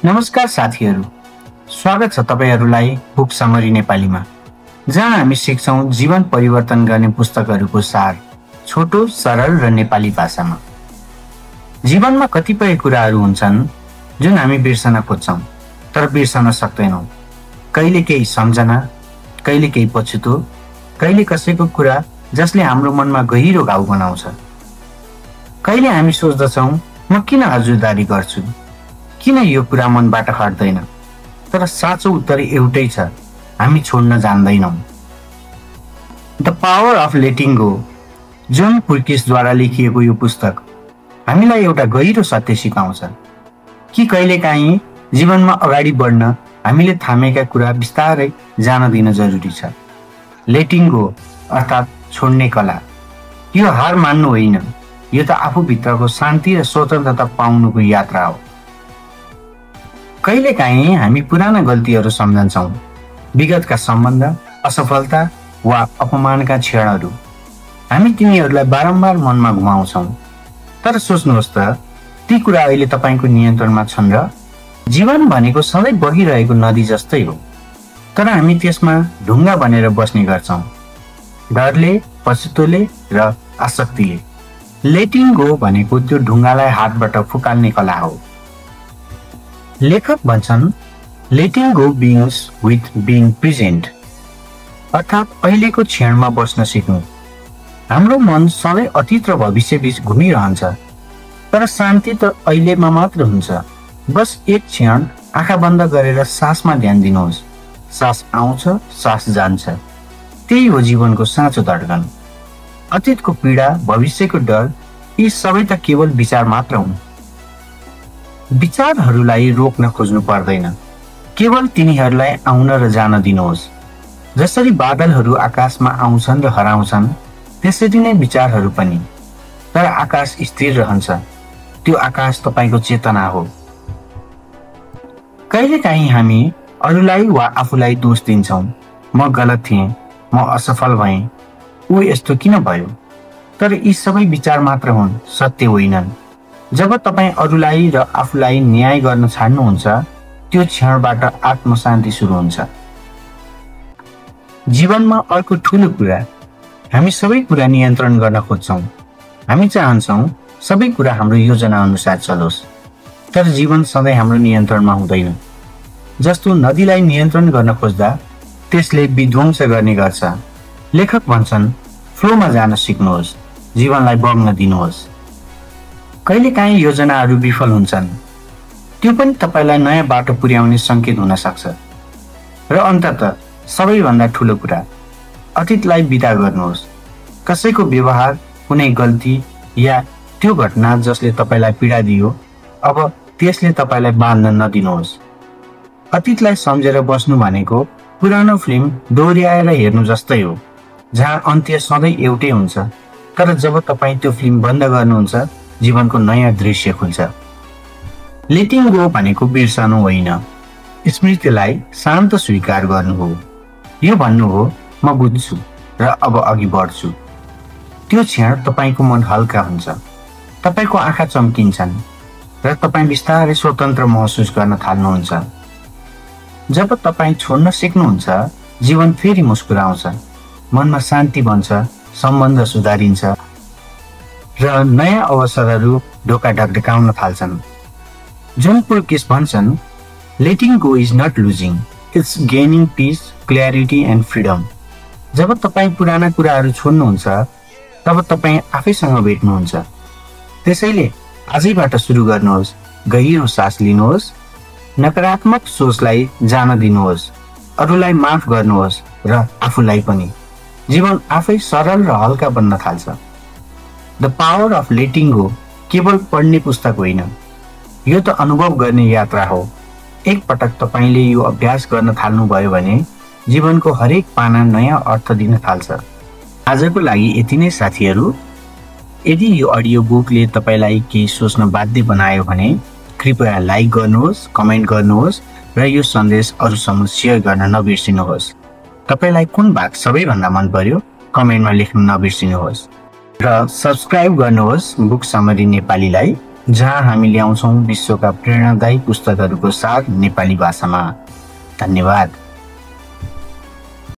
नमस्कार साथीहरू, स्वागत छ तपाईहरूलाई बुक समरी नेपालीमा, जहाँ हामी सिक्छौँ जीवन परिवर्तन गर्ने पुस्तकहरूको सार छोटो, सरल र नेपाली भाषामा। जीवनमा कतिपय कुराहरू हुन्छन् जुन हामी बिर्सन खोज्छौँ तर बिर्सन सक्दैनौँ। कहिले केही सम्झना, कहिले केही पछुतो, कहिले कसैको कुरा जसले हाम्रो मनमा गहिरो घाउ बनाउँछ। कहिले हामी सोच्दछौँ म किन हजुरदारी गर्छु, किन यो कुरा मनबाट हट्दैन, तर साँचो उत्तर एउटै छ, हामी छोड्न जान्दैनौँ। The power of letting go, John पुर्किसद्वारा लेखिएको यो पुस्तक हामीलाई एउटा गहिरो सत्य सिकाउँछ कि कहिलेकाहीँ जीवनमा अगाडि बढ्न हामीले थामेका कुरा बिस्तारै जान दिन जरुरी छ। लेटिङ गो अर्थात् छोड्ने कला, यो हार मान्नु होइन, यो त आफूभित्रको शान्ति र स्वतन्त्रता पाउनुको यात्रा हो। कहिलेकाहीँ हामी पुराना गल्तीहरू सम्झन्छौँ, विगतका सम्बन्ध, असफलता वा अपमानका क्षणहरू। हामी तिनीहरूलाई बारम्बार मनमा घुमाउँछौँ, तर सोच्नुहोस् त, ती कुरा अहिले तपाईँको नियन्त्रणमा छन् र? जीवन भनेको सधैँ बगिरहेको नदी जस्तै हो, तर हामी त्यसमा ढुङ्गा बनेर बस्ने गर्छौँ, डरले, पछुतोले र आसक्तिले। लेटिङ गो भनेको त्यो ढुङ्गालाई हातबाट फुकाल्ने कला हो। लेखक भन्छन्, letting go begins with being present, अर्थात् अहिलेको क्षणमा बस्न सिक्नु। हाम्रो मन सधैँ अतीत र भविष्य बीच घुमिरहन्छ, तर शान्ति त अहिलेमा मात्र हुन्छ। बस एक क्षण आँखा बन्द गरेर सासमा ध्यान दिनुहोस्। सास आउँछ, सास जान्छ, त्यही हो जीवनको साँचो धड्कन। अतीतको पीडा, भविष्यको डर, यी सबै त केवल विचार मात्र हुन्। विचारहरूलाई रोक्न खोज्नु पर्दैन, केवल तिनीहरूलाई आउन र जान दिनुहोस्। जसरी बादलहरू आकाशमा आउँछन् र हराउँछन्, त्यसरी नै विचारहरू पनि। तर आकाश स्थिर रहन्छ, त्यो आकाश तपाईँको चेतना हो। कहिलेकाहीँ हामी अरूलाई वा आफूलाई दोष दिन्छौँ, म गलत थिएँ, म असफल भएँ, ऊ यस्तो किन भयो। तर यी सबै विचार मात्र हुन्, सत्य होइनन्। जब तपाईँ अरूलाई र आफूलाई न्याय गर्न छाड्नुहुन्छ, त्यो क्षणबाट आत्मशान्ति सुरु हुन्छ। जीवनमा अर्को ठुलो कुरा, हामी सबै कुरा नियन्त्रण गर्न खोज्छौँ। हामी चाहन्छौँ सबै कुरा हाम्रो योजना अनुसार चलोस्, तर जीवन सधैँ हाम्रो नियन्त्रणमा हुँदैन। जस्तो नदीलाई नियन्त्रण गर्न खोज्दा त्यसले विध्वंस गर्ने गर्छ। लेखक भन्छन्, फ्लोमा जान सिक्नुहोस्, जीवनलाई बग्न दिनुहोस्। कहिलेकाहीँ योजनाहरू विफल हुन्छन्, त्यो पनि तपाईँलाई नयाँ बाटो पुर्याउने सङ्केत हुन सक्छ। र अन्ततः सबैभन्दा ठुलो कुरा, अतीतलाई विदा गर्नुहोस्। कसैको व्यवहार, कुनै गल्ती या त्यो घटना जसले तपाईँलाई पीडा दियो, अब त्यसले तपाईँलाई बाँध्न नदिनुहोस्। अतीतलाई सम्झेर बस्नु भनेको पुरानो फिल्म दोहोऱ्याएर हेर्नु जस्तै हो, जहाँ अन्त्य सधैँ एउटै हुन्छ, तर जब तपाईँ त्यो फिल्म बन्द गर्नुहुन्छ, जीवनको नयाँ दृश्य खुल्छ। लेटिङ गो भनेको बिर्सनु होइन, स्मृतिलाई शान्त स्वीकार गर्नु हो। यो भन्नु हो, म बुझ्छु र अब अघि बढ्छु। त्यो क्षण तपाईँको मन हल्का हुन्छ, तपाईँको आँखा चम्किन्छन् र तपाईँ बिस्तारै स्वतन्त्र महसुस गर्न थाल्नुहुन्छ। जब तपाईँ छोड्न सिक्नुहुन्छ, जीवन फेरि मुस्कुराउँछ, मनमा शान्ति बन्छ, सम्बन्ध सुधारिन्छ र नयाँ अवसरहरू ढोका ढकढकाउन थाल्छन्। जोन पुर्किस भन्छन्, letting go is not losing, it's gaining peace, clarity and freedom. जब तपाईँ पुराना कुराहरू छोड्नुहुन्छ, तब तपाईँ आफैसँग भेट्नुहुन्छ। त्यसैले आजैबाट सुरु गर्नुहोस्, गहिरो सास लिनुहोस्, नकारात्मक सोचलाई जान दिनुहोस्, अरूलाई माफ गर्नुहोस् र आफूलाई पनि। जीवन आफै सरल र हल्का बन्न थाल्छ। The power of letting go केवल पढ्ने पुस्तक होइन, यो त अनुभव गर्ने यात्रा हो। एक पटक तपाईँले यो अभ्यास गर्न थाल्नुभयो भने जीवनको हरेक पाना नयाँ अर्थ दिन थाल्छ। आजको लागि यति नै साथीहरू। यदि यो अडियो बुकले तपाईँलाई केही सोच्न बाध्य बनायो भने कृपया लाइक गर्नुहोस्, कमेन्ट गर्नुहोस् र यो सन्देश अरूसँग सेयर गर्न नबिर्सिनुहोस्। तपाईँलाई कुन भाग सबैभन्दा मन पर्यो कमेन्टमा लेख्न नबिर्सिनुहोस् र सब्स्क्राइब गर्नुहोस् बुक समरी नेपालीलाई जहाँ हामी ल्याउँछौं विश्वका प्रेरणादायी पुस्तकहरूको साथ नेपाली भाषामा। धन्यवाद।